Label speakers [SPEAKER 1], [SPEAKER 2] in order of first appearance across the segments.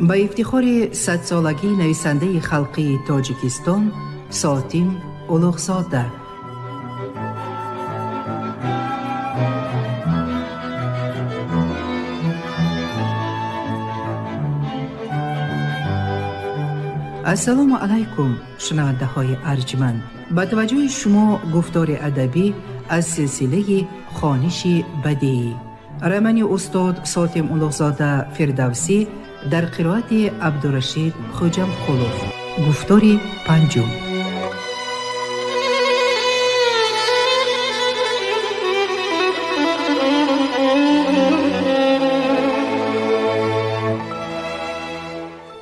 [SPEAKER 1] Ба ифтихори садсолагии нависандаи халқии Тоҷикистон Сотим Улуғзода. Ассалому алайкум, шунавандаҳои арҷманд. Ба таваҷҷӯҳи шумо гуфтори адабӣ аз силсилаи хониши бадеӣ. Романи устод Сотим Улуғзода Фирдавсӣ дар қироати Абдурашид Хоҷамқулов. Гуфтори панҷум.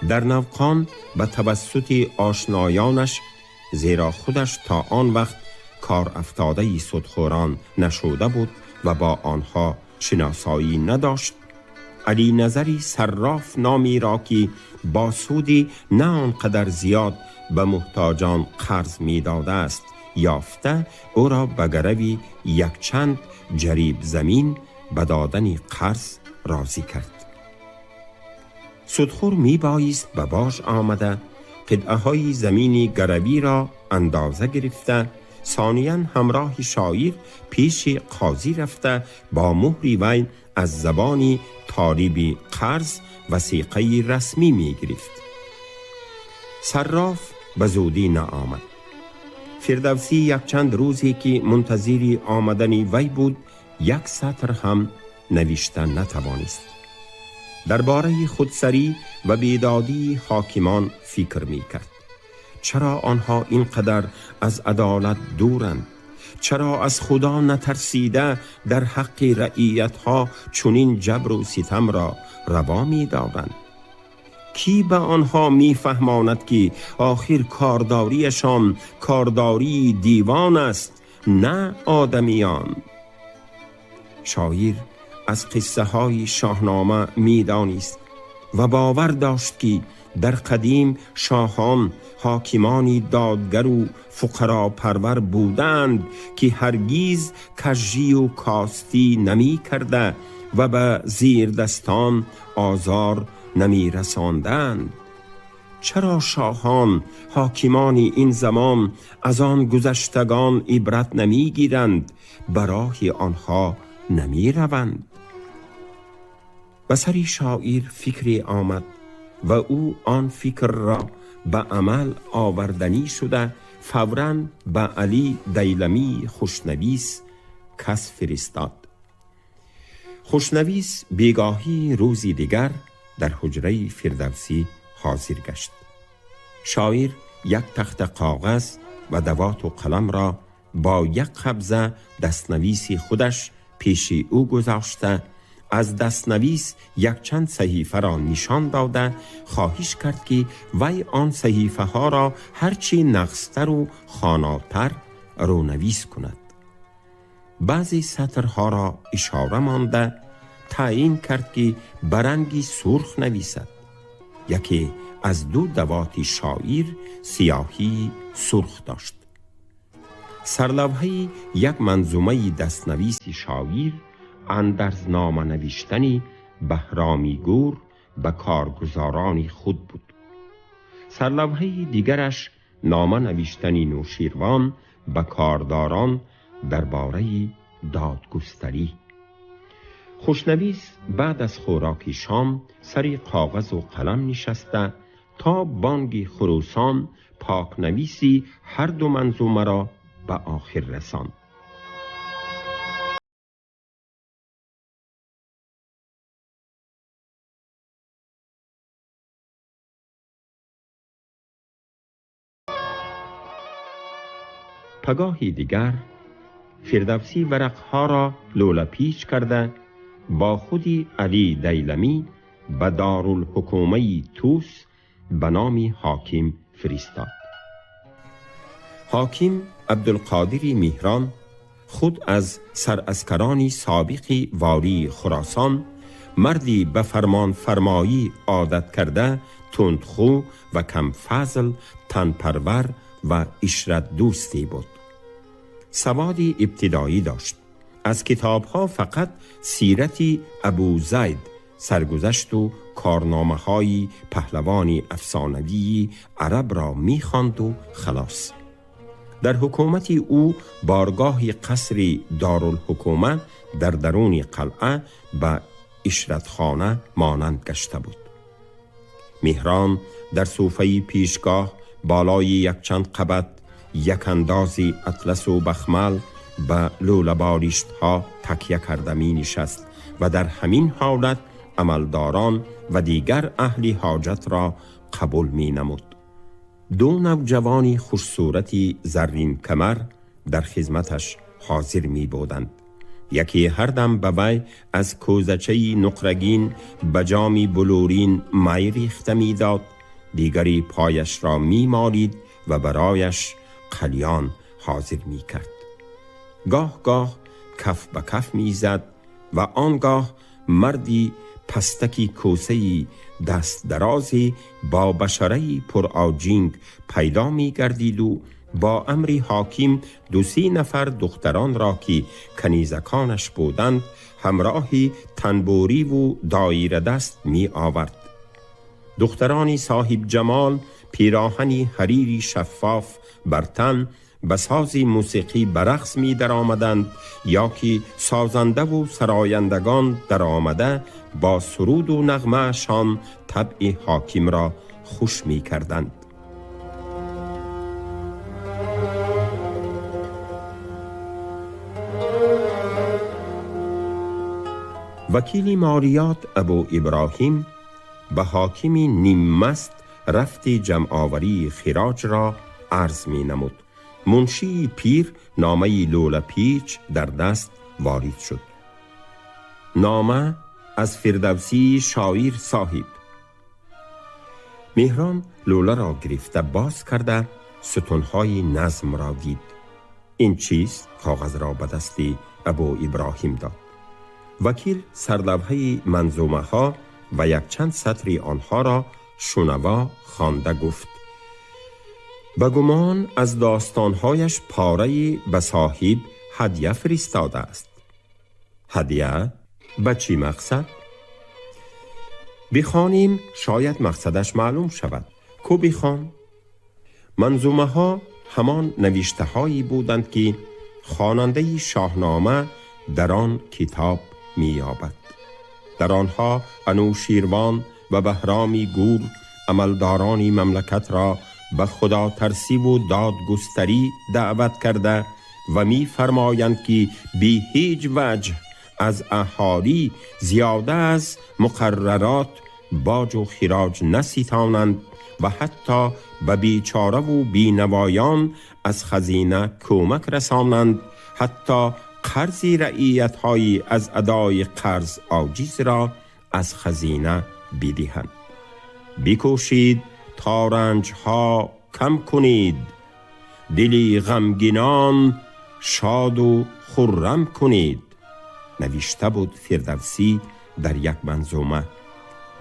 [SPEAKER 2] Дар Навқон ба тавассути ошноёнаш, зеро худаш то он вақт корафтодаи судхӯрон нашуда буд ва бо онҳо шиносоӣ надошт, Алиназари Сарроф номеро ки бо суди на он қадар зиёд ба муҳтоҷон қарз медодааст ёфта, ӯро ба гарави якчанд ҷариб замин ба додани қарз розӣ кард. Судхӯр мебоист ба бож омада, қитъаҳои замини гаравиро андоза гирифта, сониян ҳамроҳи шоир пеши қозӣ рафта, бо муҳри вай аз забони толиби қарз васиқаи расмӣ мегирифт. Сарроф ба зудӣ наомад. Фирдавсӣ якчанд рӯзе ки мунтазири омадани вай буд, як сатр ҳам навишта натавонист. Дар бораи худсарӣ ва бедодии ҳокимон фикр мекард. Чаро онҳо ин қадар аз адолат дуранд? Чаро аз Худо натарсида дар ҳаққи раиятҳо чунин ҷабру ситамро раво медоранд? Кӣ ба онҳо мефаҳмонад, ки охир кордориашон кордории девон аст, на одамиён? Шоир аз қиссаҳои Шоҳнома медонист ва бовар дошт, ки дар қадим шоҳон ҳокимони додгару фуқаропарвар буданд, ки ҳаргиз кажжию костӣ намекарда ва ба зирдастон озор намерасонданд. Чаро шоҳон ҳокимони ин замон аз он гузаштагон ибрат намегиранд, ба роҳи онҳо намераванд? Ба сари шоир фикре омад ва ӯ он фикрро ба амал оварданӣ шуда, фавран ба Алӣ Дайламии хушнавис кас фиристод. Хушнавис бегоҳии рӯзи дигар дар ҳуҷраи Фирдавсӣ ҳозир гашт. Шоир як тахта коғаз ва давоту қаламро бо як қабза дастнависи худаш пеши ӯ гузошта, аз дастнавис якчанд саҳифаро нишон дода, хоҳиш кард, ки вай он саҳифаҳоро ҳарчи нағзтару хонотар рӯнавис кунад. Баъзе сатрҳоро ишора монда, таъйин кард, ки ба ранги сурх нависад. Яке аз ду давоти шоир сиёҳии сурх дошт. Сарлавҳаи як манзумаи дастнависи шоир андарзнома навиштани Баҳроми Гур ба коргузорони худ буд. Сарлавҳаи дигараш нома навиштани Нӯширвон ба кордорон дар бораи додгустарӣ. Хушнавис баъд аз хӯроки шом сари коғазу қалам нишаста, то бонги хурусон покнависи ҳар ду манзумаро ба охир расонд. Пагоҳи дигар Фирдавсӣ варақҳоро лӯлапеч карда, бо худи Алӣ Дайламӣ ба Дорулҳукумаи Тӯс ба номи ҳоким фиристод. Ҳоким Абдулқодири Меҳрон худ аз сараскарони собиқи волии Хуросон, марди ба фармонфармоӣ одат карда, тундхӯ ва камфазл, танпарвар ва ишратдӯсте буд. Саводи ибтидоӣ дошт. Аз китобҳо фақат сирати Абузайд سرگذشت و کارنامه‌های پهلوان افسانوی عرب را می‌خواند و خلاص. در حکومت او بارگاه قصر دارالحکومه در درون قلعه به عشرتخانه مانند گشته بود. مهران در صوفه پیشگاه بالای یک چند قبط یک انداز اطلس و بخمل به لوله بالشت ها تکیه کرده می نشست و در همین حالت عملداران و دیگر اهل حاجت را قبول می نمود. دو نوجوان خوشصورت زرین کمر در خدمتش حاضر می بودند. یکی هر دم به وی از کوزچه نقرگین به جام بلورین می ریخته می داد، دیگری پایش را می مالید و برایش قلیان حاضر می کرد. گاه گاه کف به کف می زد و آنگاه مردی پستکی کوسه‌ای دست درازی با بشره پرآجینگ پیدا می گردید و با امر حاکم 2-3 نفر دختران را که کنیزکانش بودند همراهی تنبوری و دایره دست می آورد. دخترانی صاحب جمال پیراهنی حریری شفاف بر تن به ساز موسیقی برقص می در آمدند یا که سازنده و سرایندگان در آمده با سرود و نغمه شان طبع حاکم را خوش می کردند. وکیل مالیات ابو ابراهیم به حاکم نیم مست رفت جمعآوری خراج را عرض می نمود. منشی پیر نامه لوله پیچ در دست وارد شد. نامه از فردوسی شاعر صاحب. مهران لوله را گرفته باز کرده ستونهای نظم را دید. این چیست؟ کاغذ را به دست ابو ابراهیم داد. وکیل سرلوحه منظومه ها و یک چند سطری آنها را شنوا خوانده گفت: به گمان از داستانهایش پاره به صاحب هدیه فرستاده است. هدیه؟ به چی مقصد؟ بخوانیم شاید مقصدش معلوم شود. کو بخوان؟ منظومه ها همان نوشته هایی بودند که خواننده شاهنامه در آن کتاب می‌یابد. در آنها انوشیروان و بهرامی گور عملداران مملکت را به خدا ترسی و دادگستری دعوت کرده و می فرمایند که بی هیچ وجه از اهالی زیاده از مقررات باج و خراج نستانند و حتی به بیچاره و بینوایان از خزینه کمک رسانند، حتی قرض رعیت‌های از ادای قرض عاجز را از خزینه بدهند. بکوشید تا رنجها کم کنید، دلی غمگینان شاد و خرم کنید. نوشته بود فردوسی در یک منظومه.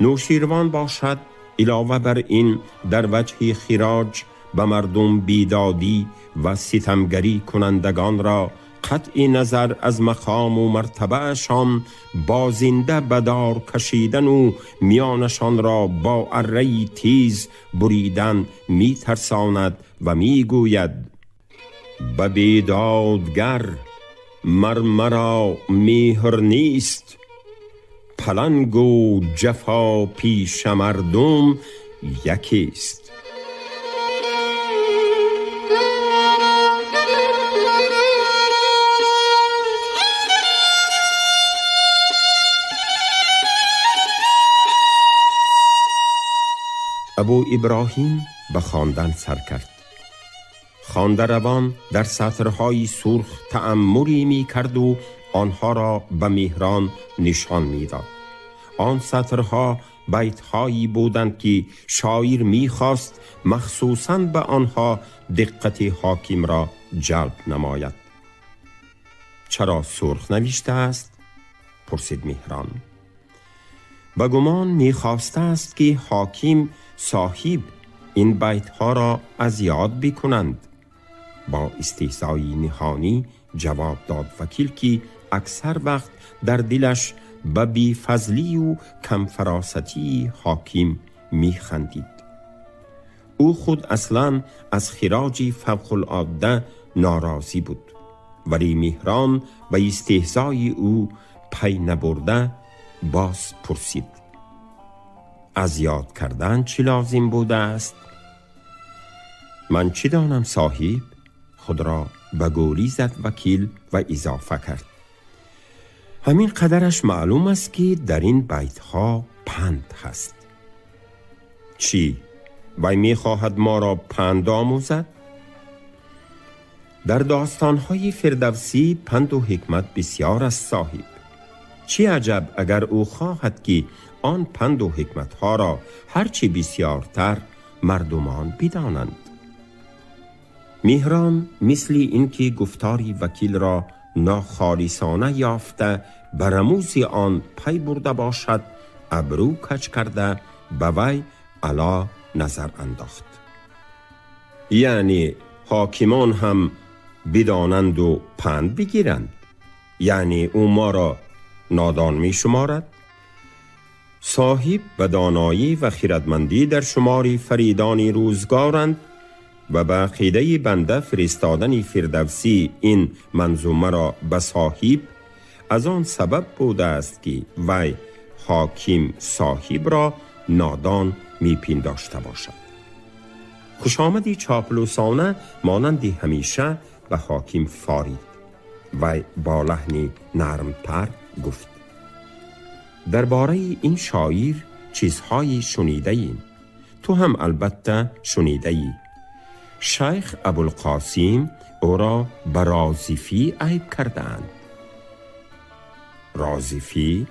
[SPEAKER 2] نوشیروان باشد علاوه بر این در وجه خراج به مردم بیدادی و ستمگری کنندگان را قطع نظر از مقام و مرتبهشان با زنده بدار کشیدن و میانشان را با اره تیز بریدن می ترساند و می گوید: به بیدادگر مرمرا مهر نیست، پلنگ و جفا پیش مردم یکیست. ابو ابراهیم به خواندن سر کرد. خوانده روان در سطرهای سرخ تأملی می کرد و آنها را به مهران نشان می داد. آن سطرها بیتهایی بودند که شاعر می خواست مخصوصاً به آنها دقت حاکم را جلب نماید. چرا سرخ نوشته است؟ پرسید مهران. به گمان می خواسته است که حاکم صاحب این بیتها را از یاد بکنند. با استحضای نهانی جواب داد وکیل که اکثر وقت در دلش به بیفضلی و کم فراستی حاکم میخندید. او خود اصلا از خراجی فوق العاده ناراضی بود، ولی مهران به استهزای او پی نبرده باز پرسید: از یاد کردن چی لازم بوده است؟ من چی دانم صاحب؟ خود را به گولی زد وکیل و اضافه کرد: همین قدرش معلوم است که در این بیتها پند هست. چی؟ وی می خواهد ما را پند آموزد؟ در داستانهای فردوسی پند و حکمت بسیار است صاحب. چی عجب اگر او خواهد که آن پند و حکمتها را هرچی بسیارتر مردمان بدانند. مهران مثل اینکه گفتاری وکیل را ناخالصانه یافته به رموز آن پی برده باشد، ابرو کج کرده به وی علا نظر انداخت. یعنی حاکمان هم بدانند و پند بگیرند؟ یعنی او ما را نادان می شمارد؟ صاحب به دانایی و خردمندی در شماری فریدانی روزگارند و به عقیده بنده فرستادن فردوسی این منظومه را به صاحب از آن سبب بوده است که وی حاکم صاحب را نادان می پنداشته باشد. خوش آمدی چاپلوسانه مانند همیشه به حاکم فارید. وی با لحنی نرمتر گفت: درباره این شاعر چیزهایی شنیده ایم، تو هم البته شنیده ای. شیخ ابوالقاسم او را به رازفی عیب کردند. رازفی؟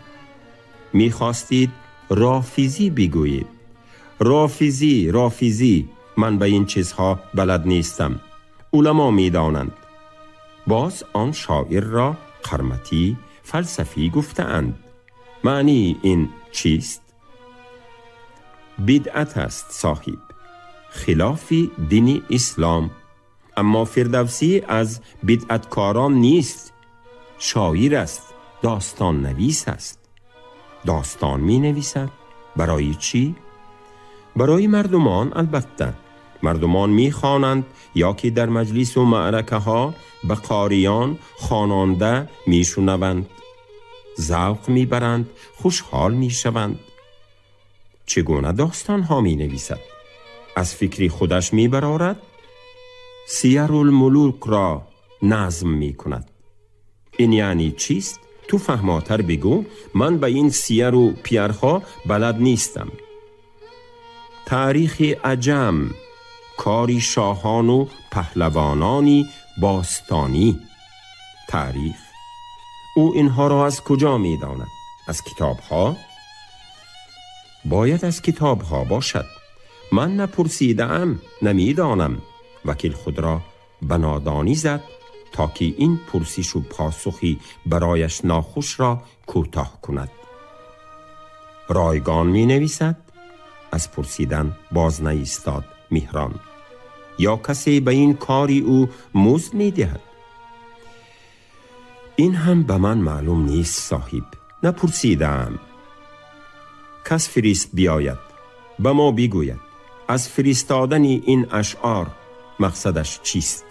[SPEAKER 2] میخواستید رافیزی بگویید. رافیزی، رافیزی، من به این چیزها بلد نیستم، علما میدانند. باز آن شاعر را قرمطی فلسفی گفتند. معنی این چیست؟ بدعت است صاحب، خلاف دین اسلام. اما فردوسی از بدعتکاران نیست، شاعر است، داستان نویس است. داستان می نویسد. برای چی؟ برای مردمان البته. مردمان می خوانند یا که در مجلس و معرکه ها به قاریان خواننده می شنوند، ذوق می برند، خوشحال می شوند. چگونه داستان ها می نویسد؟ از فکری خودش می برارد؟ سیر الملوک را نظم می کند. این یعنی چیست؟ تو فهماتر بگو، من به این سیر و پیرها بلد نیستم. تاریخ عجم، کاری شاهان و پهلوانانی باستانی. تاریخ؟ او اینها را از کجا می داند؟ از کتابها؟ باید از کتابها باشد. من نپرسیدم، نمیدانم. وکیل خود را به نادانی زد تا که این پرسش و پاسخی برایش ناخوش را کوتاه کند. رایگان می نویسد؟ از پرسیدن باز نایستاد مهران. یا کسی به این کاری او مزد می دهد؟ این هم به من معلوم نیست صاحب، نپرسیدم. کس فریست بیاید به ما بگوید از فرستادن این اشعار مقصدش چیست؟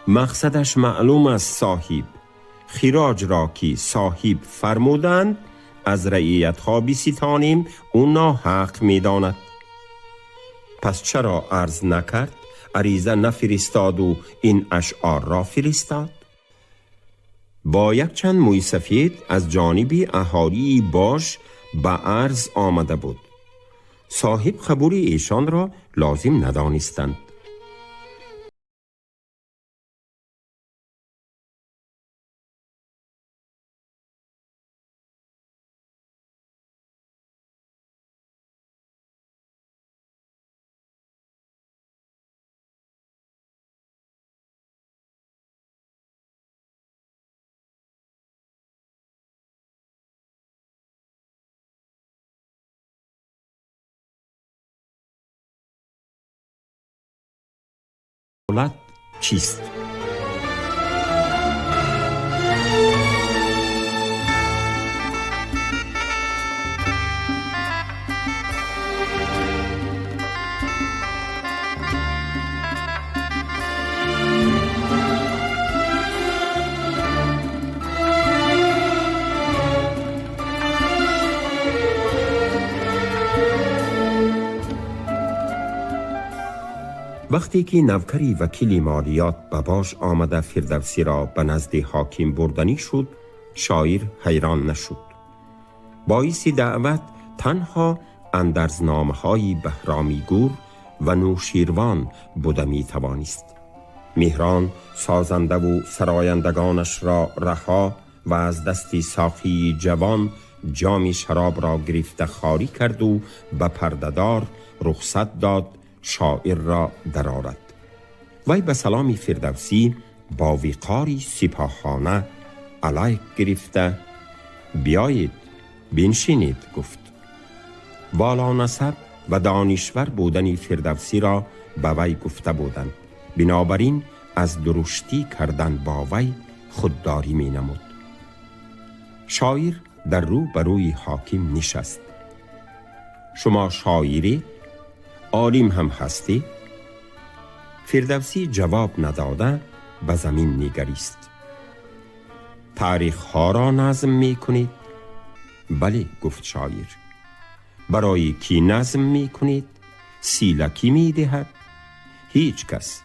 [SPEAKER 2] مقصدش معلوم است صاحب. خراج را که صاحب فرمودند از رعیت ها بستانیم، او ناحق می داند. پس چرا عرض نکرد؟ عریضه نفرستاد و این اشعار را فرستاد؟ با یک چند موی سفید از جانب اهالی باش به عرض آمده بود. صاحب قبول ایشان را لازم ندانستند. دولت چیست؟ وقتی که نوکری وکیل مالیات به باش آمده فردوسی را به نزد حاکم بردنی شد، شاعر حیران نشد. باعث دعوت تنها اندرزنامه های بهرامی گور و نوشیروان بوده می توانست. مهران سازنده و سرایندگانش را رها و از دست ساقی جوان جام شراب را گرفته خالی کرد و به پردهدار رخصت داد شاعر را درآورد. وی به سلام فردوسی با وقاری سپاهانه علیک گرفته بیایید بنشینید گفت. والا نسب و دانشور بودن فردوسی را به وی گفته بودند، بنابراین از درشتی کردن با وی خودداری می نمود. شاعر در رو بروی حاکم نشست. شما شاعری؟ عالم هم هستی؟ فردوسی جواب نداده به زمین نگریست. تاریخ ها را نظم می کنید؟ بله گفت شاعر. برای کی نظم می کنید؟ سیله کی می دهد؟ هیچ کس.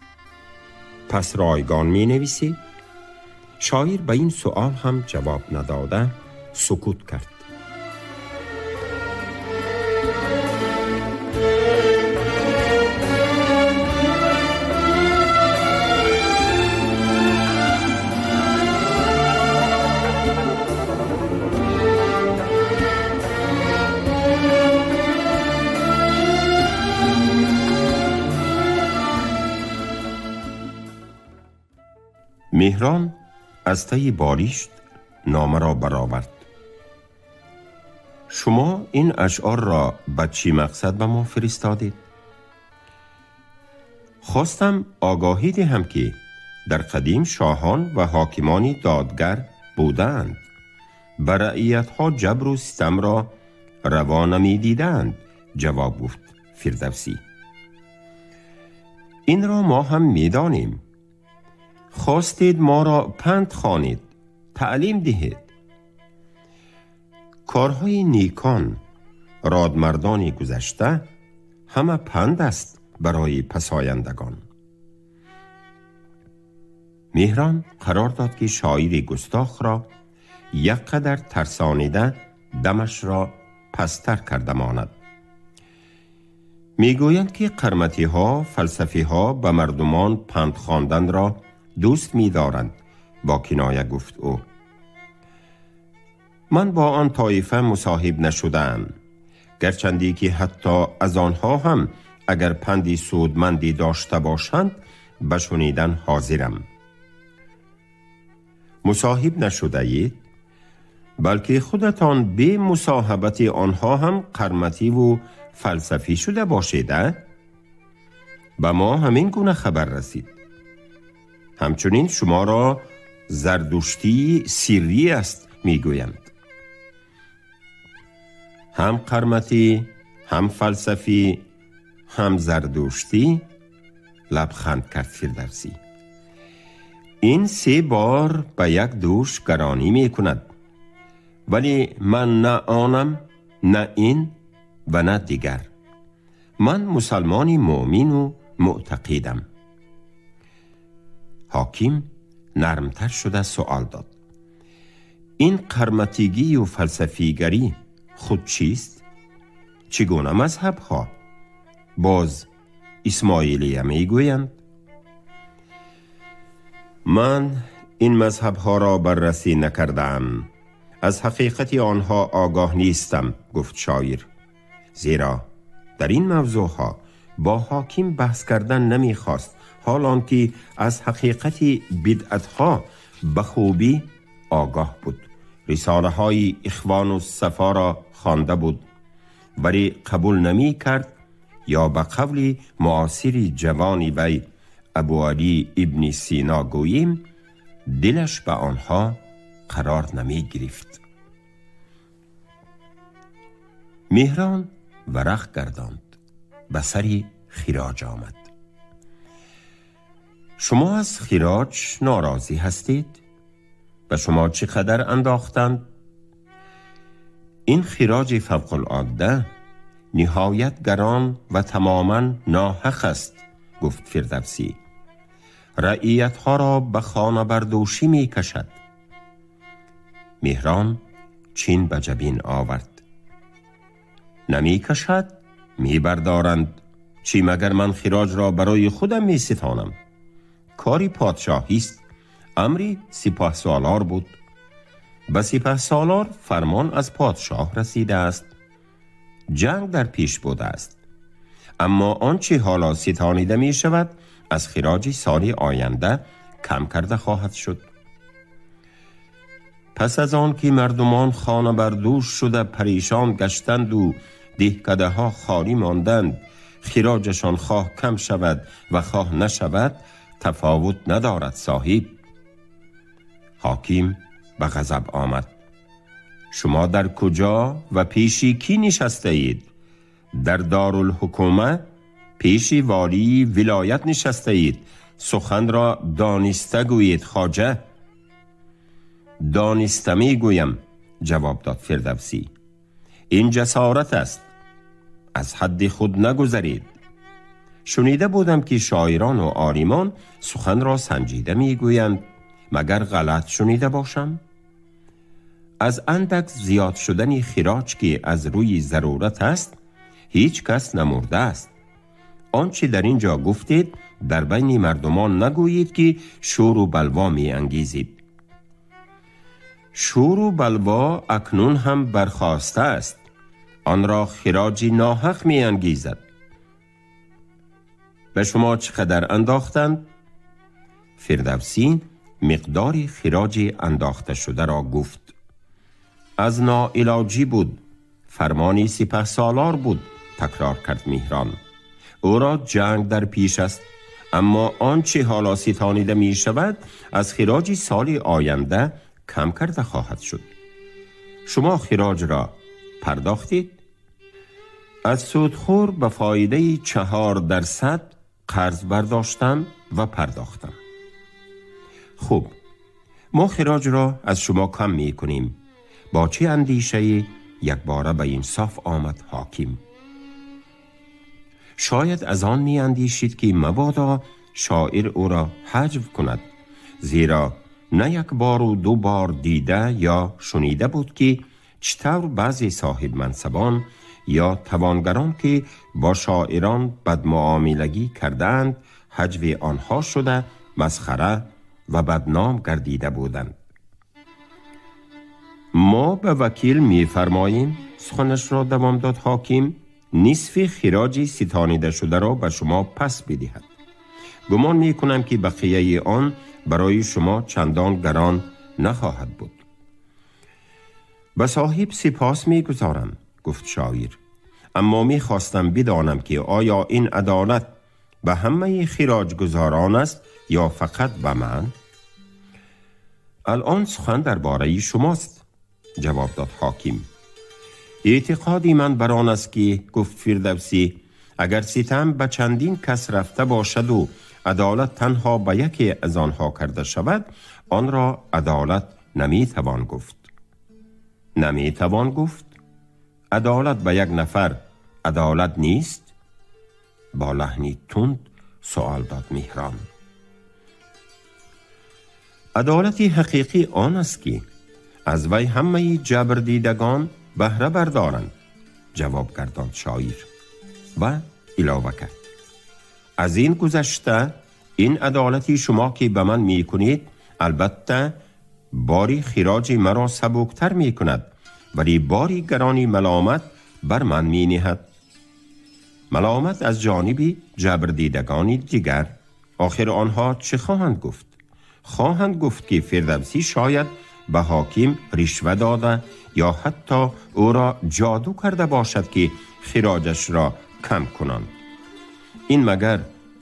[SPEAKER 2] پس رایگان می نویسید؟ شاعر به این سؤال هم جواب نداده سکوت کرد. مهران از ته باریشت نامه را برآورد. شما این اشعار را به چی مقصد به ما فرستادید؟ خواستم آگاهی دهم که در قدیم شاهان و حاکمان دادگر بودند، به رعیتها جبر و ستم را روا نمی دیدند. جواب گفت فردوسی. این را ما هم می دانیم. خواستید ما را پند خوانید، تعلیم دهید. کارهای نیکان رادمردان گذشته همه پند است برای پسایندگان. مهران قرار داد که شاعر گستاخ را یک قدر ترسانیده دمش را پستر کرده ماند. میگویند که قرمطی ها، فلسفی ها به مردمان پند خواندن را دوست می دارند. با کنایه گفت او. من با آن طایفه مصاحب نشدم، گرچندی که حتی از آنها هم اگر پندی سودمندی داشته باشند به شنیدن حاضرم. مصاحب نشده اید؟ بلکه خودتان به مصاحبت آنها هم قرمطی و فلسفی شده باشید. به ما همین گونه خبر رسید. همچنین شما را زردشتی سیری است میگویند. هم قرمطی، هم فلسفی، هم زردشتی. لبخند کرد فردوسی. این سه بار به یک دوش گرانی می کند، ولی من نه آنم، نه این و نه دیگر. من مسلمانی مؤمن و معتقدم. حاکم نرمتر شده سوال داد. این قرمطیگی و فلسفیگری خود چیست؟ چگونه مذهب ها؟ باز اسماعیلیه می گویند. من این مذهب ها را بررسی نکردم، از حقیقت آنها آگاه نیستم گفت شاعر. زیرا در این موضوع ها با حاکم بحث کردن نمی خواست، حال آنکه از حقیقت بدعت ها به خوبی آگاه بود. رساله های اخوان الصفا را خوانده بود، ولی قبول نمی کرد، یا به قول معاصر جوانی وی ابو علی ابن سینا گوییم، دلش به آنها قرار نمی گرفت. مهران ورق گرداند، به سر خراج آمد. شما از خراج ناراضی هستید؟ به شما چقدر انداختند؟ این خراج فوق العاده نهایت گران و تماما ناحق است گفت فردوسی. رعیت ها را به خانه بردوشی می کشد. مهران چین به جبین آورد. نمی کشد، می بردارند. چی مگر من خراج را برای خودم می ستانم؟ کاری پادشاهی است. امری سپاه سالار بود. به سپاه سالار فرمان از پادشاه رسیده است. جنگ در پیش بوده است. اما آنچه حالا ستانیده می شود از خراج سال آینده کم کرده خواهد شد. پس از آن که مردمان خانه بردوش شده پریشان گشتند و دهکده ها خالی ماندند، خراجشان خواه کم شود و خواه نشود تفاوت ندارد صاحب. حاکم به غضب آمد. شما در کجا و پیشی کی نشسته اید؟ در دارالحکومه پیشی والی ولایت نشسته اید. سخن را دانسته گویید خواجه. دانسته می گویم، جواب داد فردوسی. این جسارت است. از حد خود نگذرید. شنیده بودم که شاعران و عالمان سخن را سنجیده می گویند. مگر غلط شنیده باشم؟ از اندک زیاد شدن خراج که از روی ضرورت است هیچ کس نمرده است. آنچه در اینجا گفتید در بین مردمان نگویید که شور و بلوا می انگیزید. شور و بلوا اکنون هم برخاسته است. آن را خراج ناحق می انگیزد. به شما چقدر انداختند؟ فردوسی مقدار خراج انداخته شده را گفت. از ناعلاجی بود. فرمانی سپه سالار بود، تکرار کرد مهران. او را جنگ در پیش است، اما آنچه حالا ستانیده می شود از خراج سال آینده کم کرده خواهد شد. شما خراج را پرداختید؟ از سودخور به فایده 4% قرض برداشتم و پرداختم. خوب، ما خراج را از شما کم می کنیم. با چه اندیشه یک باره به انصاف آمد حاکم. شاید از آن می اندیشید که مبادا شاعر او را هجو کند، زیرا نه یک بار و دو بار دیده یا شنیده بود که چطور بعضی صاحب منصبان یا توانگران که با شاعران بدمعاملگی کردند هجو آنها شده مسخره و بدنام گردیده بودند. ما به وکیل می فرماییم، سخنش را دوام داد حاکم، نصف خراج ستانیده شده را به شما پس بدهد. گمان می کنم که بقیه آن برای شما چندان گران نخواهد بود. به صاحب سپاس می گذارم، گفت شاعر، اما می خواستم بدانم که آیا این عدالت به همه خراج گذاران است یا فقط به من؟ الان سخن درباره شماست، جواب داد حاکم. اعتقادی من بر آن است که، گفت فردوسی، اگر ستم به چندین کس رفته باشد و عدالت تنها به یکی از آنها کرده شود، آن را عدالت نمیتوان گفت. نمیتوان گفت؟ عدالت به یک نفر عدالت نیست؟ با لحنی تند سوال داد مهران. عدالت حقیقی آن است که از وی همه جبر دیدگان بهره بردارند، جواب گرداند شاعر و علاوه کرد: از این گذشته این عدالتی شما که به من می کنید البته باری خراج مرا سبکتر می کند، ولی باری گرانی ملامت بر من می نهد. ملامت از جانب جبر دیدگان دیگر. آخر آنها چه خواهند گفت؟ خواهند گفت که فردوسی شاید به حاکم رشوه داده یا حتی او را جادو کرده باشد که خراجش را کم کنند. این مگر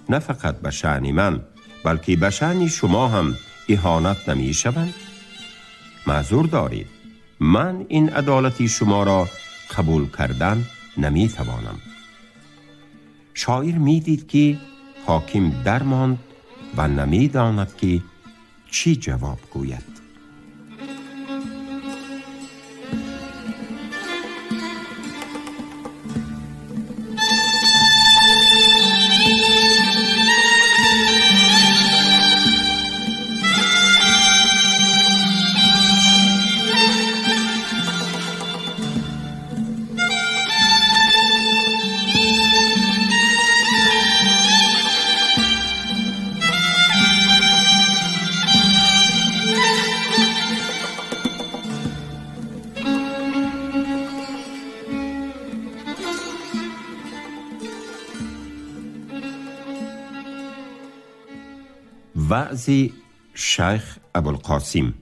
[SPEAKER 2] نه فقط به شأن من بلکه به شأن شما هم اهانت نمی شوند؟ معذور دارید، من این عدالتی شما را قبول کردن نمی توانم. شاعر می دید که حاکم درماند و نمی داند که چی جواب گوید. وعظ شیخ ابوالقاسم.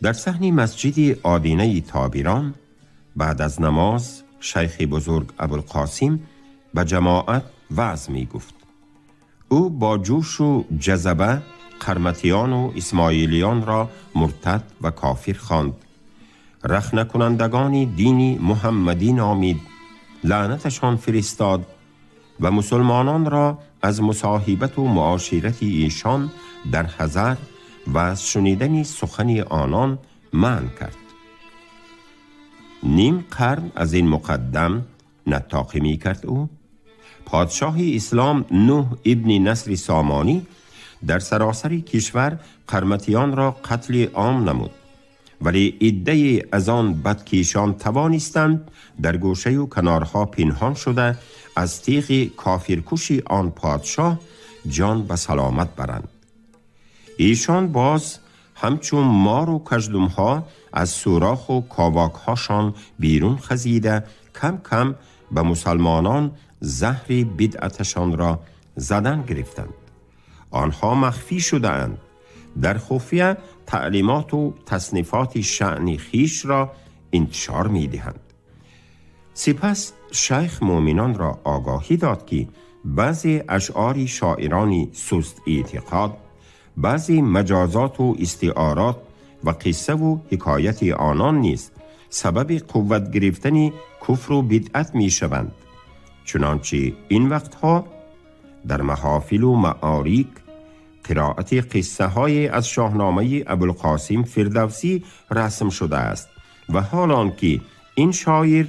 [SPEAKER 2] در صحن مسجد آدینه تابیران بعد از نماز شیخ بزرگ ابوالقاسم به جماعت وعظ می گفت. او با جوش و جذبه قرمطیان و اسماعیلیان را مرتد و کافر خواند، رخنه کنندگان دین محمدی نامید، لعنتشان فرستاد و مسلمانان را از مصاحبت و معاشرت ایشان در حذر و از شنیدن سخن آنان منع کرد. نیم قرن از این مقدم نطاقی می کرد او. پادشاه اسلام نوح ابن نصر سامانی در سراسر کشور قرمطیان را قتل عام نمود، ولی عده‌ای از آن بدکیشان توانستند در گوشه و کنارها پنهان شده از تیغ کافرکش آن پادشاه جان به سلامت برند. ایشان باز همچون مار و کژدمها از سوراخ و کاواکهاشان بیرون خزیده کم کم به مسلمانان زهر بدعتشان را زدن گرفتند. آنها مخفی شده‌اند، در خفیه تعلیمات و تصنیفات شأن خویش را انتشار می دهند. سپس شیخ مؤمنان را آگاهی داد که بعضی اشعار شاعران سست اعتقاد، بعضی مجازات و استعارات و قصه و حکایت آنان نیز سبب قوت گرفتن کفر و بدعت می شوند. چنانچه این وقتها در محافل و معاریک قرائت قصه های از شاهنامه ابوالقاسم فردوسی رسم شده است و حال آنکه این شاعر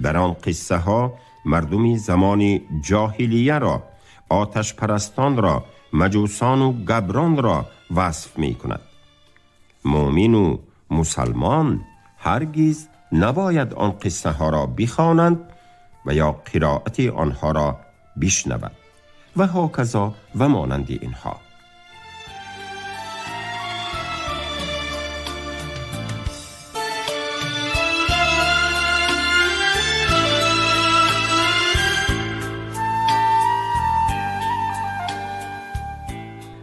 [SPEAKER 2] در آن قصه ها مردم زمان جاهلیه را، آتش پرستان را، مجوسان و گبران را وصف می کند. مؤمن و مسلمان هرگز نباید آن قصه ها را بخوانند و یا قرائت آنها را بشنود و هکذا و مانند اینها.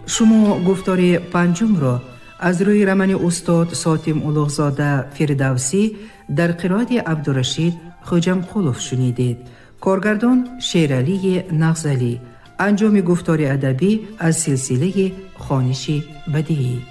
[SPEAKER 1] شما گفتار پنجم را از روی رمان استاد ساتیم اولوغزاده فردوسی در قرائت عبدالرشید خوجامقولов شنیدید. کارگردان شیرعلی نغزلی. انجام گفتار ادبی از سلسله خوانش بدیعی.